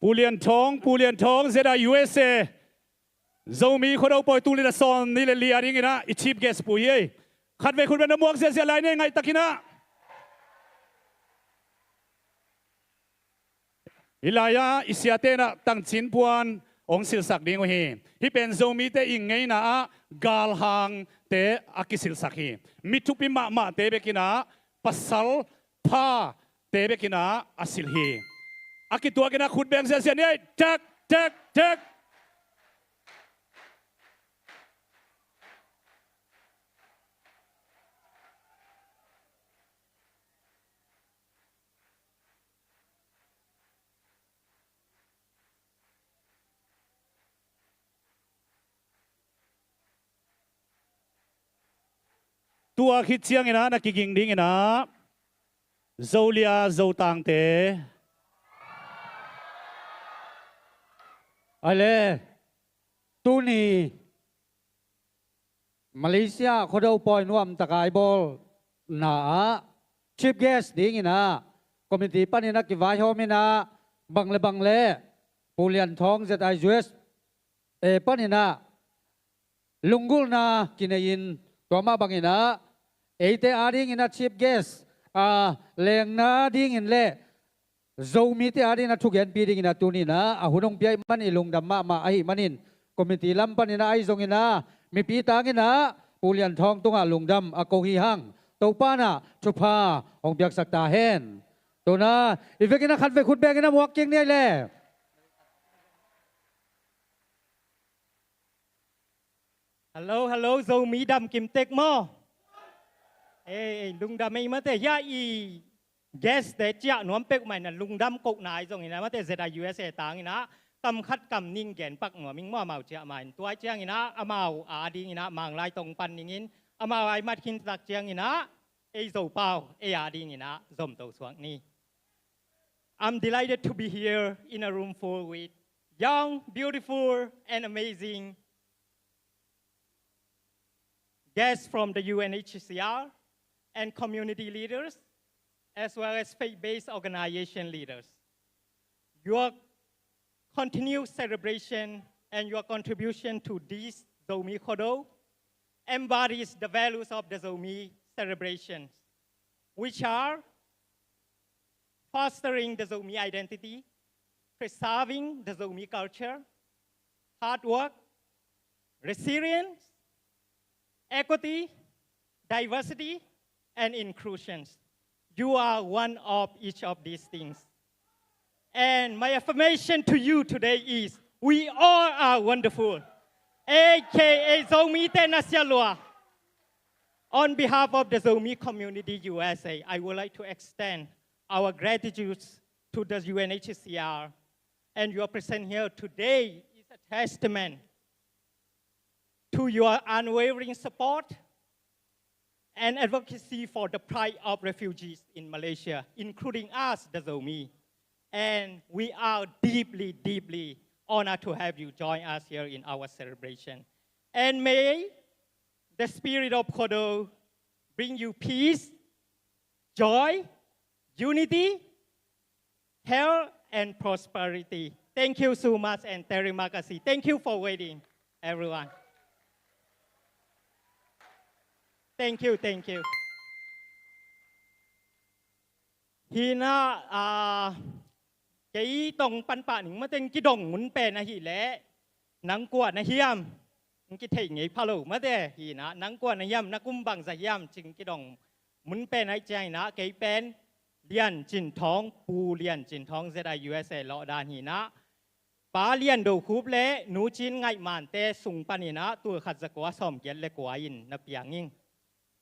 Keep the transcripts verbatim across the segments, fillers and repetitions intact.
Pu Lian Thawng, Pu Lian Thawng, Z I U S A, Zomi Khuado pawi, tul nih le sawm nih le li a dingin ah i chief guest pu hi ei. Khatvei khut beng na muak ziahziah lai ni ei, ngaihtakin ah. Hih lai-ah i siate in ah tangcin puan hong silhsak ding uh hi. Hih pen Zomite i ngeina ah galhangte a kisilhsak hi. Mi thupi mahmahte bekin ah, pasal phate bekin ah a silh hi. A kituakin ah khut beng ziahziah ni ei. Tak, tak, tak. Tua khit ciangin ah na kiging dingin ah, Zolia Zotangte. Ai le, tuni Malaysia Khuado pawi nuamtaka i bawlna ah chief guest dingin ah committee panin a kivaihawm in ah, bang le bang le Pu Lian Thawng Z I U S A panin ah lunggulhna kinei in, tua mah bangin ah eite a dingin ah chief guest a lengna dingin le Zomite a dingin a thugenpi dingin ah tuni in ah a hun hong pia ahih manin lungdam mahmah ahih manin, committee lam panin ah ahi zongin ah mipi tangin ah Pu Lian Thawng tungah lungdam a ko hi hang. Topa in ah thupha hong piaksak ta hen. Tu in ah i vekin ah khatvei khut bengin ah muak kik ni ei le. Hello, hello, Zomi dam kim tek maw? Ei, ei, lungdam ei mate, hia i guest te ciah nuam peuhmah in ah lungdam kohna ahi zongin ah mate, Z I U S A tangin ah kam khat kam nih gen pak nuam ing maw, amau ciah ma in. Tua ciangin ah amau a dingin ah Manglai tong pan dingin, amau a i mat khin tak ciangin ah ei Zopau, ei a dingin ah zomto suak ni. I'm delighted to be here in a room full with young, beautiful, and amazing guests from the U N H C R and community leaders, as well as faith-based organization leaders. Your continued celebration and your contribution to this Zomi Khuado embodies the values of the Zomi celebrations, which are fostering the Zomi identity, preserving the Zomi culture, hard work, resilience, equity, diversity, and inclusions. You are one of each of these things. And my affirmation to you today is, we all are wonderful. A K A Zomi te na sia lua. On behalf of the Zomi community U S A, I would like to extend our gratitude to the U N H C R, and your presence here today is a testament to your unwavering support and advocacy for the plight of refugees in Malaysia, including us, the Zomi. And we are deeply, deeply honored to have you join us here in our celebration. And may the spirit of Khuado bring you peace, joy, unity, health, and prosperity. Thank you so much, and terima kasih. Thank you for waiting, everyone. Thank you, thank you. Hi in ah, ah, kei tong pan pah ning mate, kidong mun pen ahih leh nang kua na hiam, kithei ngei pha lo mate. Hi in ah, nang kua na hiam, na kum bangzah hiam ci-in kidong mun pen ahih ciangin ah, kei pen Lian Cin Thawng, Pu Lian Cin Thawng, Z I U S A lawhdan hi in ah, Pa Lian Do Khup le Nu Cin Ngaih Mante sung panin ah tul khat za kua sawm giat le kua in na piang ing.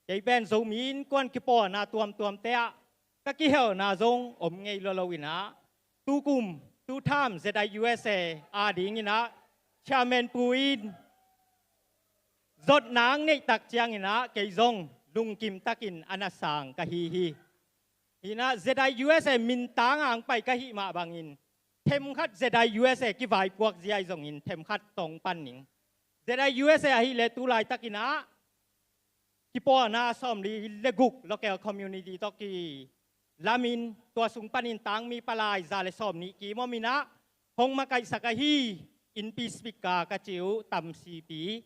Kei pen Zomi Innkuan kipawlna tuamtuamte ah ka kihelna zong om ngei lua lo in ah, tukum, tutham Z I U S A a dingin ah Chairman Pu in zotna neih tak ciangin ah kei zong lungkim takin a na sang ka hi hi. Hi in ah Z I U S A mintang a hong pai ka hih mah bangin, themkhat Z I U S A kivaipuak zia ahi zongin themkhat tong pan ning. Z I U S A ahih leh tu laitakin ah kipawlna sawmli le guk local community tawh kilamin, tua sung panin tangmi palai za le sawmnih kim om in ah, hong makaihsak ahi, innpi speaker ka ci uh, tamsipi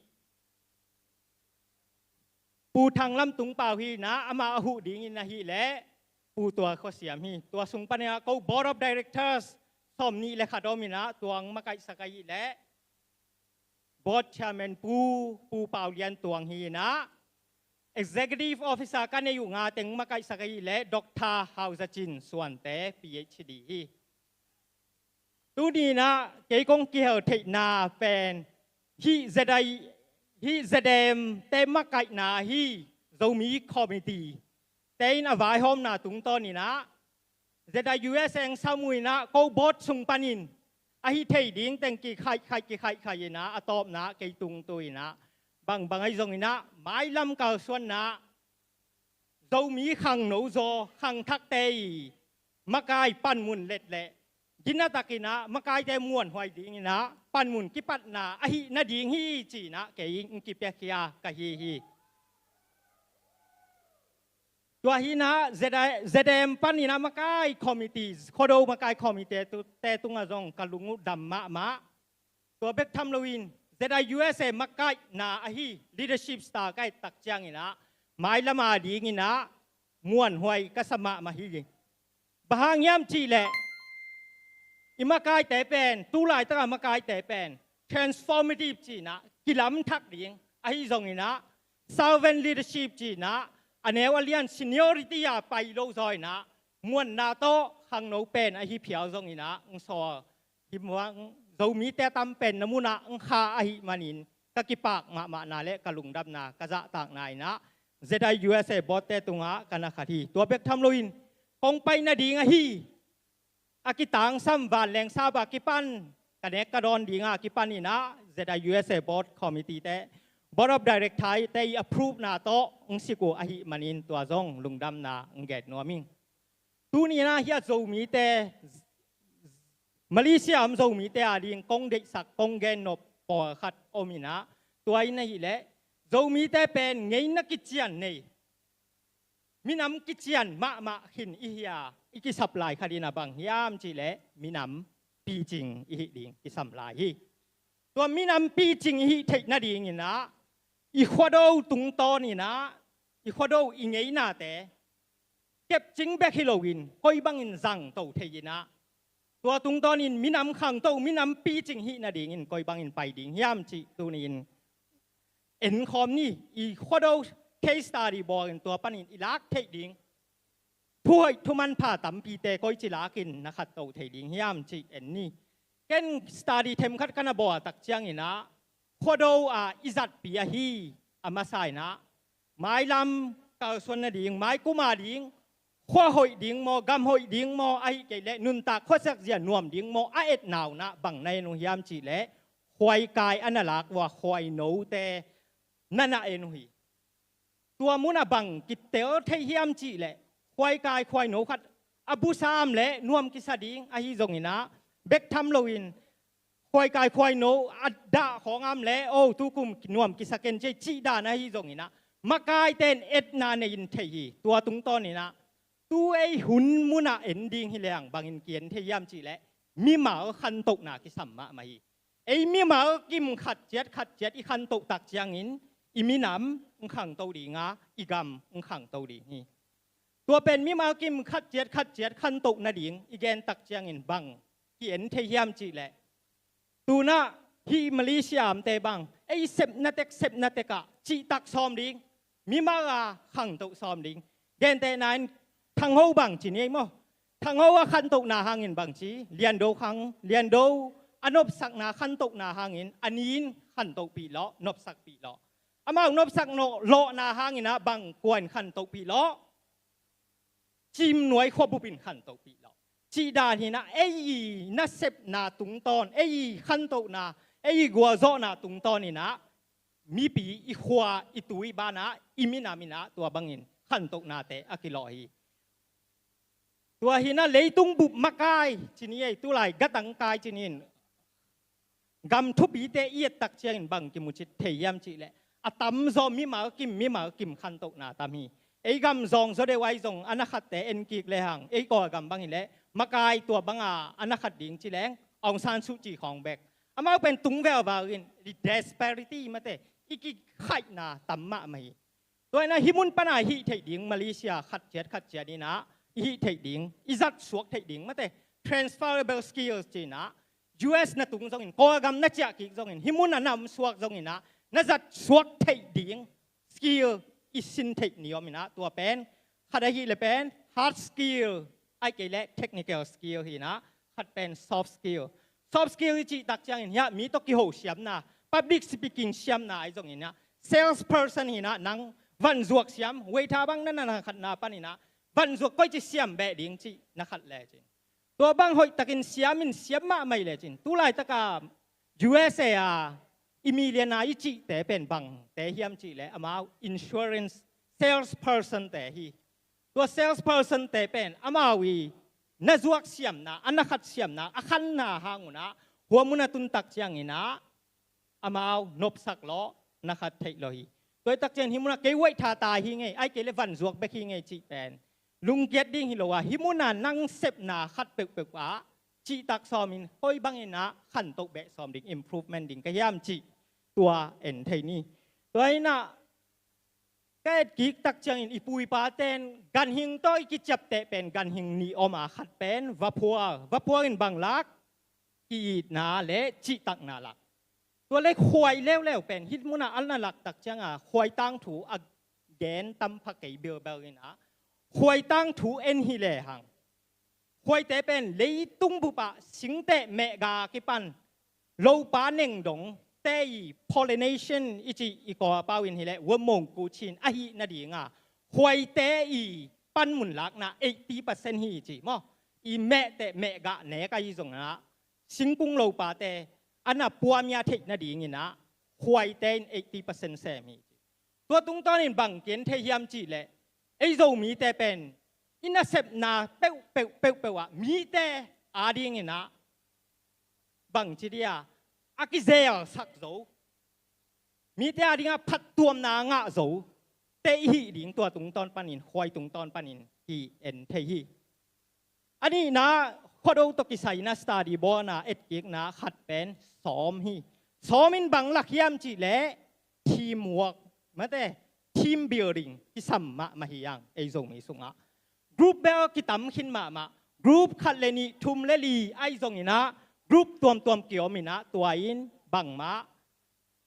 Pu Thang Lam Tung Pau hi in ah, amah a huh dingin ahih leh Pu Tua Khua Siam hi. Tua sung panin ah ko Board of Directors sawmnih le khat om in ah, tua hong makaihsak ahih leh Board Chairman Pu, Pu Pau Lian Tuang hi in ah, Executive Officer ka neih uh nga teng makaihsak ahih leh Doctor Hau Za Cin Suante, P H D hi. Tuni in ah kei kong kihel theihna pen hih ZI, hih ZIM te makaihna ahi Zomi Committee te in a vaihawmna tungtawn in ah ZIUSA hong sam uh in ah, ko board sung panin ahi thei ding teng kikhaihkhaih kikhaihkhaih in ah, a tawpna kei tung tu in ah, bangbang ahi zong in ah, mailam kalsuanna, Zomi khangno zaw khangthakte i makai panmun let leh gina tak in ah, makaite muanhuai ding in ah, panmun kipatna ahih nading hi ci in ah, kei in kipiakhia ka hi hi. Tua hi in ah, ZI, ZIM panin ah makai committee, Khuado makai committee tu, te tungah zong ka lung uh dam mahmah. Tua bek tham loin ZIUSA makaihna ahi leadership style ka et tak ciangin ah, mailam a ding in ah muanhuai ka sa mahmah hi. Bang hang hiam cih leh, i makaite pen, tu laitak a makaite pen transformative ci in ah, kilamthak ding, ahi zong in ah servant leadership ci in ah, a neu a lian seniority a pai lo zaw in ah, muanna tawh khangno pen ahi phial zong in ah, hong sawl hi muang, Zomite a tam pen na mun ah hong kha ahih manin, ka kipak mahmahna le ka lungdamna, ka zahtakna in ah, ZIUSA board te tungah ka na khat hi. Tua bek tham loin, kong pai nading ahi, a kitangsam vanleng saba kipan, ka nek ka dawn ding a kipan in ah, ZIUSA board committee te, board of director te i approve na tawh hong sik uh ahih manin, tua zong lungdamna hong gen nuam ing. Tuni in ah hih a Zomite, Malaysia om Zomite a ding kong deihsak, kong gennop pawlkhat om in ah, tua in ahih leh, Zomite pen ngeina kician nei, minam kician mahmah khin i hi a, i kisap lai khat in ah bang hiam cih leh, minam picing i hih ding kisam lai hi. Tua minam picing i hih theih nading in ah, i Khuado tungtawn in ah, i Khuado i ngeinate kepcing bek hi loin, koi bangin zangto thei in ah, tua tungtawn in minam khangto, minam picing hih nading in koi bangin pai ding hiam cih tuni in en khawm ni. I Khuado case study bawl in, tua panin i lak theih ding thuhoih thumanpha tampite koici lakin na khanto thei ding hiam cih en ni. Ken study themkhat ka na bawl tak ciangin ah, Khuado a i zatpi ahi a masa in ah, mailam kalsuan nading, maikum a ding khua hoih ding maw, gam hoih ding maw, ahih kei leh nuntak khuasak zia nuam ding maw, a etna un ah bang na en uh hiam cih leh, khuaikai a na lak uh a khuainote na na en uh hi. Tua mun ah bang kitel thei hiam cih leh, khuaikai khuaino khat a bu sam leh nuam kisa ding, ahi zong in ah bek tham loin, khuaikai khuaino a dah khawng om leh, o, tukum nuam kisa ken ci, cih dan ahi zong in ah, makaite in etna nei in thei hi. Tua tungtawn in ah, tu ei hun mun ah en ding hi leng bangin ki-en thei hiam cih leh, mimal khantohna kisam mahmah hi. Ei mimal kim khat ciat khat ciat i khantoh tak ciangin, i minam hong khangto ding a, i gam hong khangto ding hi. Tua pen mimal kim khat ciat khat ciat khantoh nading i gen tak ciangin bang ki-en thei hiam cih leh, tu in ah hih Malaysia amte bang, ei sepna tek sepna tek ah cihtak sawm ding, mimal a khangto sawm ding. Gentehna in Thang Ho bang ci ni ei maw. Thang Ho a khantohna hangin bang ci, Lian Do khang, Lian Do a nopsakna khantohna hangin a ni in khantohpih lawh, nopsakpih lawh. Amau nopsak lawhna hangin ah bang kua in khantohpih lawh? Cimnuai khuabup in khantohpih lawh. Cih dan hi in ah, ei i nasepna tungtawn, ei i khantohna, ei i gualzawhna tungtawn in ah, mipi, i khua, i tu, i ban ah, i minam in ah tua bangin khantohnate a kilawh hi. Tua hi in ah leitung bup makai ci ni ei, tu lai gatangkai ci ni in, gam thupite i et tak ciangin bang kimucih thei hiam cih leh, a tamzaw mimal kim, mimal kim khantohna tam hi. Ei gam zawng zaw deuh ahi zong a na khatte en kik lehang, ei Kawlgam bang hi leh, makai tua bang a a na khat ding ci leng, Aung San Suu Kyi khawng bek. Amau pen tung velval in, i disparity mate, i kikhaihna tam mahmah hi. Tua hi a hih mun pana hih theih ding, Malaysia khat ciat khat ciat in a, i hih theih ding, i zat suak theih ding mate, transferable skills ci-in a, U S na tung zongin, Kawlgam na ciah kik zongin, hih mun a na om suak zongin a, na zat suak theih ding skill i sin theih ni om in a, tua pen khat ahih leh pen hard skill, ahih kei leh technical skill hi in a, khat pen soft skill. Soft skill i cih tak ciangin hiah mi tawh kiho siamna, public speaking siamna ahi zongin a, sales person hi in a, nang vanzuak siam, waiter bang na na khatna panin a, vanzuak koici siam beh ding cih na khat lecin, tua bang hoihtakin siam in siam mahmah hi lecin, tu laitaka U S A a i millionaire i cihte pen bangte hiam cih leh amau insurance salesperson te hi. Tua salesperson te pen amau i na zuak siamna, a na khat siamna, a khanna hang un a, hua mun a tun tak ciangin a, amau nopsak lawh, na khat theih lawh hi. Tua hi tak ciangin hih mun a kei waiter ta hi ngei, ahih kei leh vanzuak bek hi ngei cih pen lungkiat ding hi lo a, hih mun a nang sepna khat peuhpeuh ah cihtak sawmin koi bangin a khantoh beh sawm ding, improvement ding ka hiam cih tua en thei ni. Tua hi a, ka et kik tak ciangin i pu i pate'n ganhing tawh i kiciapteh pen ganhing nih om a, khat pen vaphual, vaphual in bang lak, ki-itna le cihtakna lak. Tua le khuai leuleu pen hih mun a a na lak tak ciang a khuai tangthu a gen tam pha kei bilbel in a, khuai tangthu en hi lehang, khuaite pen leitung bup ah singteh mehga kipan lopa neng dongte i pollination i cih i Kawl pau in hi leh worm mongku ci-in ahih nading a, khuaite i panmun lakna eighty percent hi ci maw. I mehteh mehga nek ahi zongin a, singkung lopate a na puamia theih nadingin a, khuaite in eighty percent sem hi ci. Tua tungtawnin bang ki-en thei hiam cih leh, ei Zomite pen i nasepna peuhpeuh peuhpeuh ah mite adingin a, bangci dia, a kizelsak zo, mite ading a phattuamna a ngah zote i hih ding tua tungtawn panin, khuai tungtawn panin ki-en thei hi. A nihna, Khuado tawh kisai in a study bawl in a etkikna khat pen sawm hi. Sawm in bang lak hiam cih leh teamwork, mate, team building kisam mahmah hi hang ei Zomi sungah. Group bel kitam khin mahmah. Group khat le nih, thum le li ahi zongin a, group tuamtuam kiom in a, tua in bangmah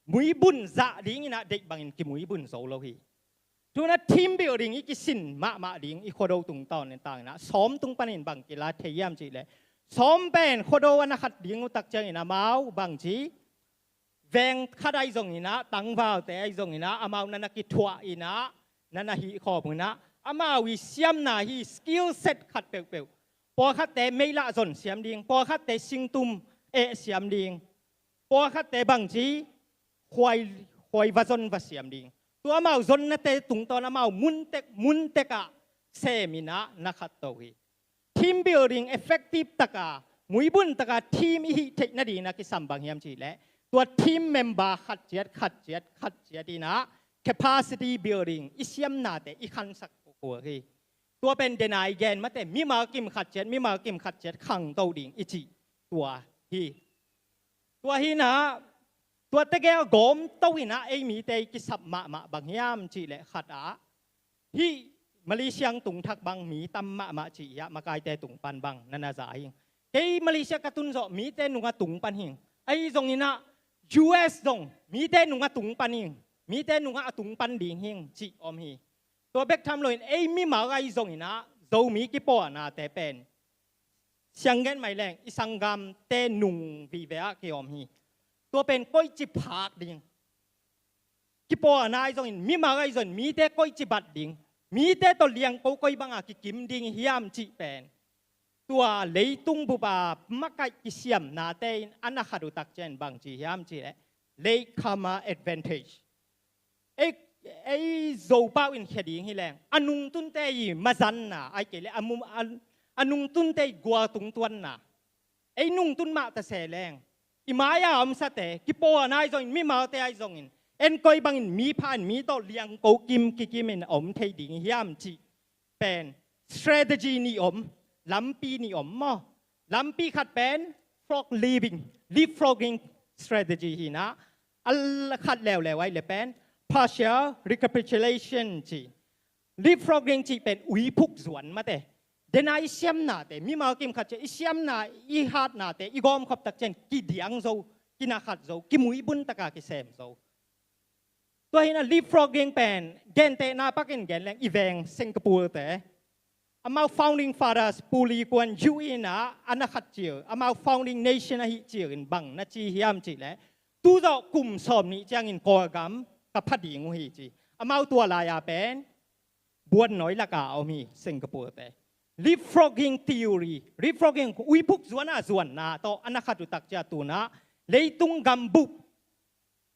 muibun zah dingin a deih bangin kimuibun zo lo hi. Tu-in a team building i kisin mahmah ding i Khuado tungtawn in tangin a, sawm tung panin bang kila thei hiam cih leh, sawm pen Khuado a na khat ding uh tak ciangin amau bangci, veng khat ahi zongin a, tangvalte ahi zongin a, amau na na kithuah in a, na na hih khawm un a, amau i siamna hi skill set khat peuhpeuh. Pawlkhatte meilah zon siam ding, pawlkhatte singtum eh siam ding, pawlkhatte bangci khuai, khuai va zon va siam ding. Tua amau zonnate tungtawn amau muntek, muntek ah sem in a na khat to hi. Team building effective taka, muibun taka team i hih theih nadingin a kisam bang hiam cih leh, tua team member khat ciat, khat ciat, khat ciat in a capacity building i siamnate i khansak kul hi. Tua pen denai gen mate, mimal kim khat ciat, mimal kim khat ciat khangto ding i cih tua hi. Tua hi in a, tua tegel gawmto in a ei mite i kisap mahmah bang hiam cih leh khat ah, hih Malaysia tung thak bang mi tam mahmah cih hiah makaite tung pan bang na na za hi. Kei Malaysia ka tun zawh mite nungah tung pan hi. Ahi zongin a, U S zong mite nungah tung pan hi. Mite nungah a tung pan ding hi cih om hi. Tua bek tham loin ei mimal ahi zongin a, Zomi kipawlnate pen siang gen mai leng i sanggamte nung vive ah kiom hi. Tua pen koici phak ding, kipawlna ahi zongin, mimal ahi zongin mite koici bat ding, mite tawh liangko koi banga kikim ding hiam cih pen, tua leitung bup a makaih kisiamnate in a na khat uh tak ciang bangci hiam cih leh, latecomer advantage. Ei, ei Zopau in khia ding hi leng, a nungtunte i mazanna, ahih kei leh a mu-, a, a nungtunte i gualtung tuanna. Ei nungtun mah ta se leng, i mai-a omsate, kipawlna ahi zongin, mimalte ahi zongin, en koi bangin mi pha in mi tawh liangko kim kikim in a om thei ding hiam cih pen strategy nih om, lampi nih om maw. Lampi khat pen frog leaping, leapfrogging strategy hi na, a khat leuleu ai le pen partial recapitulation ci. Leapfrogging cih pen uiphuk zuan mate. Dena i siamnate, mimal kim khat ciang i siamna, i hatnate i gawmkhop tak ciang kidiang zo, kinakhat zo, kimuibun taka kisem zo. Tua hi na leapfrogging pen gentehna pakin gen leng i veng Singapore te, amau founding fathers Pu Lee Kuan Yew in a, a na khat cil, amau founding nation ahi cil in bang na ci hiam cih leh, tu zawh kum sawm nih ciangin Kawlgam ka pha ding uh hi ci. Amau tua lai-a pen buannawi laka a om hi Singapore te. Leapfrogging theory, leapfrogging uiphuk zuana zuanna tawh a na khat uh tak ciang tu na leitung gambup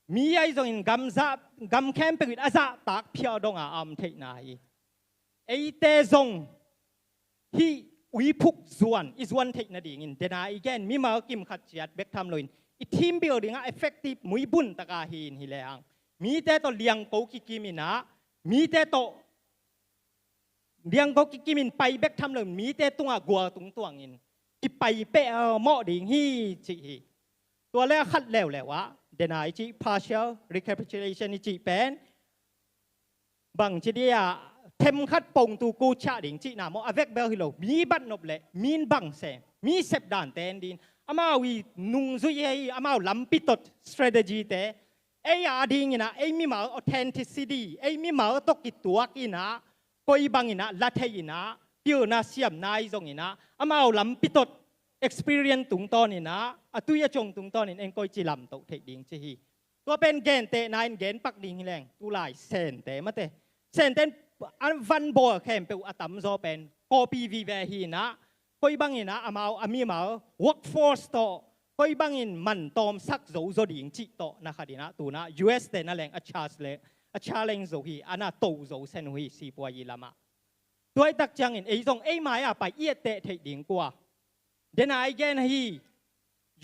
mi ahi zongin gam zah, gam khempeuh in a zahtak phial donga a om theihna hi. Eite zong hih uiphuk zuan i zuan theih nadingin dena i gen mimal kim khat ciat bek tham loin i team building ah effective muibun taka hi in hi le hang, mite tawh liangko kikim in a, mite tawh liangko kikim in pai bek tham loin mite tungah gual tungtuangin kipai peh mawh ding hi cih hi. Tua le a khat leuleu ah dena i cih partial recapitulation i cih pen bang ci dia, themkhat pongtu ku ciah ding cihna maw, a vekbel hi lo, mi bat nop le min bang sem, mi sep dan ten din, amau i nungzui hi, amau lampi tot strategy te, ei a dingin a, ei mimal authenticity, ei mimal tawh kituak in a, koi bangin a la thei in a, pilna siamna i zongin a, amau lampi tot experience tungtawnin a, a tui a cong tungtawnin en koi ci lamtoh theih ding ci hi. Tua pen gentehna in genpak ding hi leng, tulai Sente mate, Sente in a van bawl khempeuh a tamzaw pen copy vive hi in a, koi bangin a amau a mimal workforce tawh koi bangin man tawmsak zo zaw ding cih tawh na khat in a, tu na U S te na leng a challenge, a challenge zo hi, a na to zo sen uh hi sipuai i lamah. Tua i tak ciangin ei zong ei mai-a pai i etteh theih ding kua? Dena i gen hi,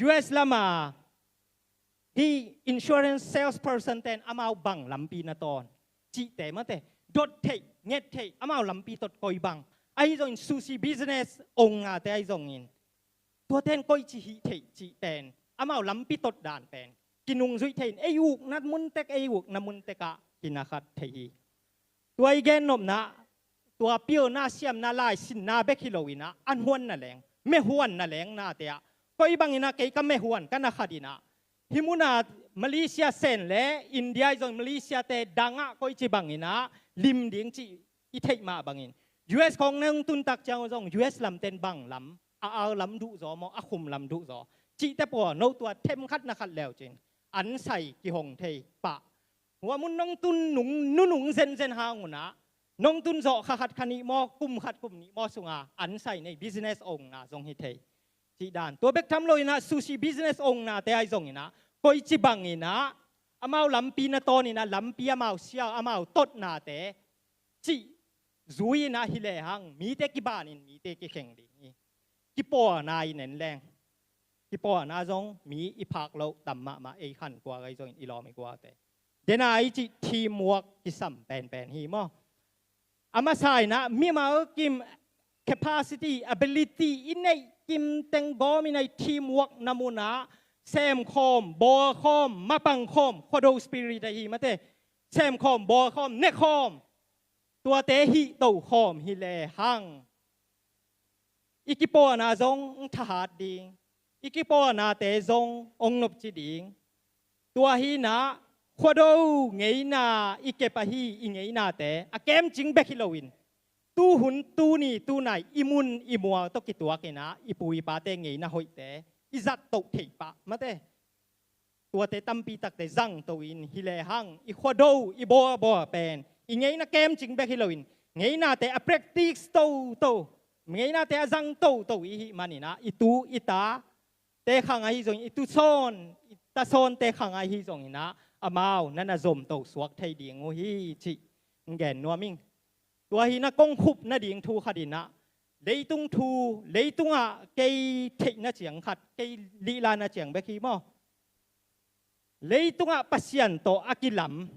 U S lama hi insurance salesperson ten amau bang lampi na tawn cihte mate, dot theih, nget theih, amau lampi tot koi bang, ahi zongin sushi business owner te ahi zongin, tua ten koi ci hih theih cih pen, amau lampi tot dan pen kinungzuih thei in, ei ukna muntek, ei ukna muntek ah hi na khat thei hi. Tua i gennopna, tua pilna siamna laisinna bek hi lo in a, an huan na leng, mehuan na leng nate ah, koi bangin a kei ka mehuan ka na khat in a, hih muna Malaysia Sen le India i zong Malaysia te dang ah koi ci bangin a lim ding cih i theih mah bangin, U S khawng nong tun tak ciang zong U S lamten bang lam, a al lam duh zaw maw, a khum lam duh zaw cihte pua, no tua themkhat na khat leu cin an sai kihong thei pah. Hua mun nong tun nung, nunung zenzen hang un a, nong tun zawh kha khat kha nih maw, kum khat kum nih maw sunga an sai nei business owner zong hi thei. Cih dan. Tua bek tham lo in a, sushi business owner te ahi zongin a, koi ci bangin a, amau lampi na tawn in a, lampi amau sial, amau totnate cih zui in a hi le hang, mite kibanin mite kikheng ding hi. Kipawlna i nen leng, kipawlna zong mi i phak loh tam mahmah, ei khan kua gai zongin i lawm i kuate. Dena i cih teamwork kisam penpen hi maw. A masa in a, mimal kim capacity, ability i neih kim teng gawm in a, i teamwork na mun a semkhawm, bawlkhawm, mapangkhawm, Khuado spirit ahi mate, semkhawm, bawlkhawm, nekhawm, tuate hih tokhawm hi le hang, i kipawlna zong thahat ding, i kipawlnate zong ong nopci ding. Tua hi na, Khuado ngeina i kep ahi i ngeinate a kemcing bek hi loin, tuhun, tuni, tunai i mun i mual tawh kituak in a, i pu i pate ngeina hoihte i zattoh theih pah mate. Tuate tampi takte zangto in hi le hang, i Khuado i bawlbawl pen i ngeina kemcing bek hi loin, ngeinate a practice toto, ngeinate a zang toto i hih manin a, i tu i ta te khang ahi zongin, i tusawn i tasawnte khang ahi zongin a, amau na na zomto suak thei ding uh hi cih gen nuam ing. Tua hi na, kong khup nading thu khat in a, leitung thu, leitungah kei theihna ciang khat, kei lihlahna ciang bek hi maw. Leitungah Pasian tawh a kilam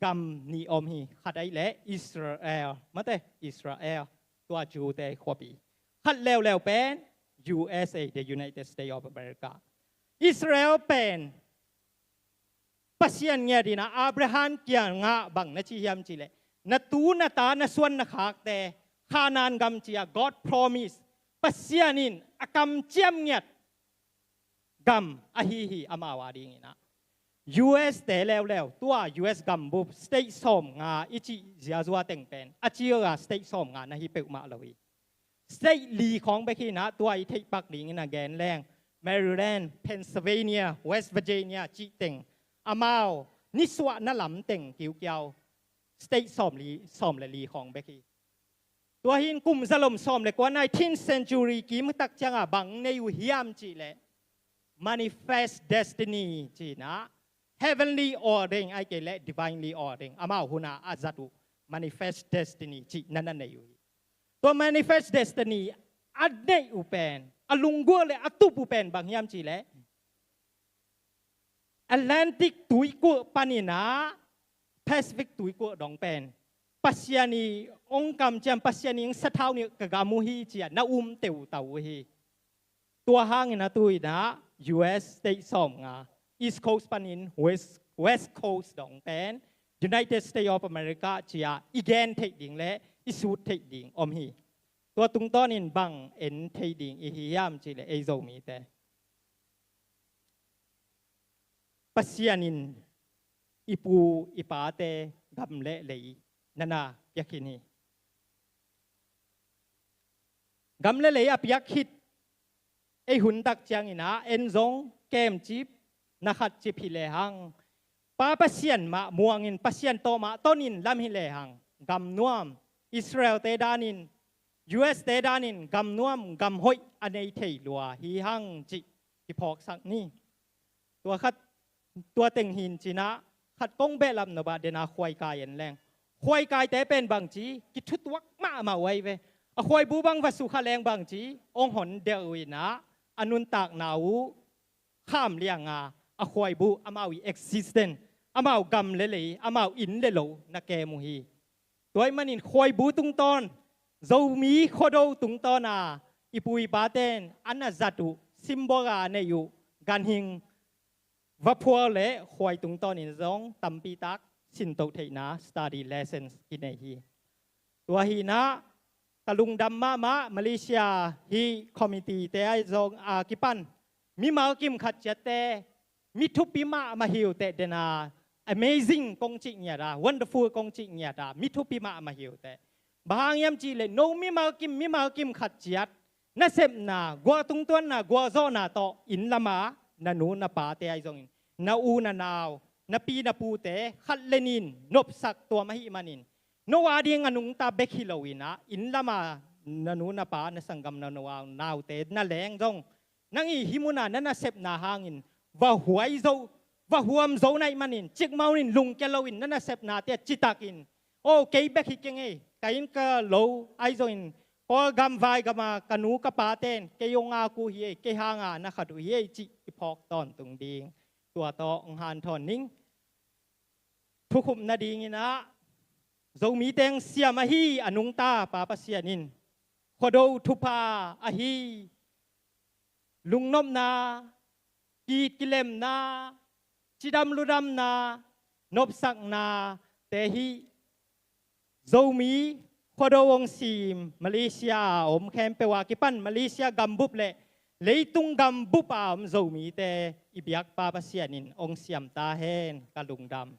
gam nih om hi. Khat ahi leh Israel mate, Israel, tua Jew-te khuapi. Khat leuleu pen U S A, the United States of America. Israel pen Pasian ngiat in ah Abraham kiangah bang na ci hiam cihleh, na tu na ta na suan na khakte Khanaan gam ci-a God promise, Pasian in a kamciam ngiat gam ahi hi amau a dingin ah. U S te leuleu, tua U S gambup state sawmnga i cih ziazua teng pen a cil a state sawmnga na hi peuhmah lo hi. State li khawng bek hi in ah, tua i theihpak dingin a gen leng Maryland, Pennsylvania, West Virginia cih teng, amau nisuahna lam teng kiukiau state sawm li, sawm le li khawng bek hi. Tua hi in kum zalom sawm le kua, nineteenth century kimtak ciangah bang nei uh hiam cihleh, manifest destiny ci-in ah, heavenly ordain ahih kei leh divinely ordain, amau hun a a zat uh manifest destiny cih na na nei uh hi. Tua manifest destiny a neih uh pen, a lunggulh le a tup uh pen bang hiam cihleh, Atlantic tuikulh panin ah Pacific tuikulh dong pen Pasian in hong kamciam, Pasian in hong sathau nih ka gam uh hi ci-a na um teutau uh hi. Tua hangin a tu-in ah U S state sawmnga, East Coast panin West, West Coast dong pen United States of America ci-a i gen theih ding le i sut theih ding om hi. Tua tungtawnin bang en theih ding i hi hiam cihleh, ei Zomite, Pasian in i pu i pate gam le lei na na piak khin hi. Gam le lei a piak khit ei huntak ciangin ah en zong kemcip na khatcip hi lehang, Pa Pasian mah muangin, Pasian tawh mah tonin lam hi lehang, gam nuam, Israel-te danin, U S-te danin gam nuam gam hoih a nei thei lua hi hang cih kiphawksak ni. Tua khat, tua teng hi in ci-in ah, khat kong behlap nop ah, den a khuaikai en leng, khuaikaite pen bangci kithutuak mahmah uh ahi ve. A khuaibu bang va sukha leng bangci hong hon delh uh in ah, a nuntakna uh kham liang a, a khuaibu, amau i existence, amau gam le lei, amau inn le lo na kem uh hi. Tua ahih manin khuaibu tungtawn, Zomi Khuado tungtawn a i pu i paten a na zat uh symbol a neih uh ganhing vaphual le khuai tungtawnin zong tampi tak sintoh theihna, study lessons, kinei hi. Tua hi in ah ka lungdam mahmah, Malaysia hih committee-te ahi zong a kipan mimal kim khat ciatte, mi thupi mahmah hi uh teh, den a amazing kong cih ngiat a, wonderful kong cih ngiat a, mi thupi mahmah hi uh teh. Bang hang hiam cihleh, no mimal kim, mimal kim khat ciat nasepna, gualtung tuanna, gualzawhna tawh inn lam a na nu na pate ahi zongin, na u na nau, na pi na pute khat le nih in nopsak tuam ahih manin, no a ding a nungta bek hi lo in ah, inn lam a na nu na pa, na sanggam na u na naute na leng zong, nang i hih mun a na nasepna hangin va huai zo, va huam zo na hih manin, cikmah un in lungkia loin na nasepnate ah citakin, "Oh, kei bek hi keng ei, ka inn ka lo ahi zongin, Kawlgam vaigam a ka nu ka paten kei hong ngak uh hi ei, kei hang a na khat uh hi ei," cih i phawk tawntung ding. Tua tawh hong hanthawn ning. Thukhupna dingin ah, Zomi teng siam ahi a nungta Pa Pasian in, Khuado thupha ahi, lungnopna, kit kilemna, cidam ludamna, nopsaknate hih Zomi Khuado hong sim Malaysia a om khempeuh a kipan, Malaysia gambup le leitung gambup a om Zomite i biak Pa Pasian in hong siam ta hen. Ka lungdam.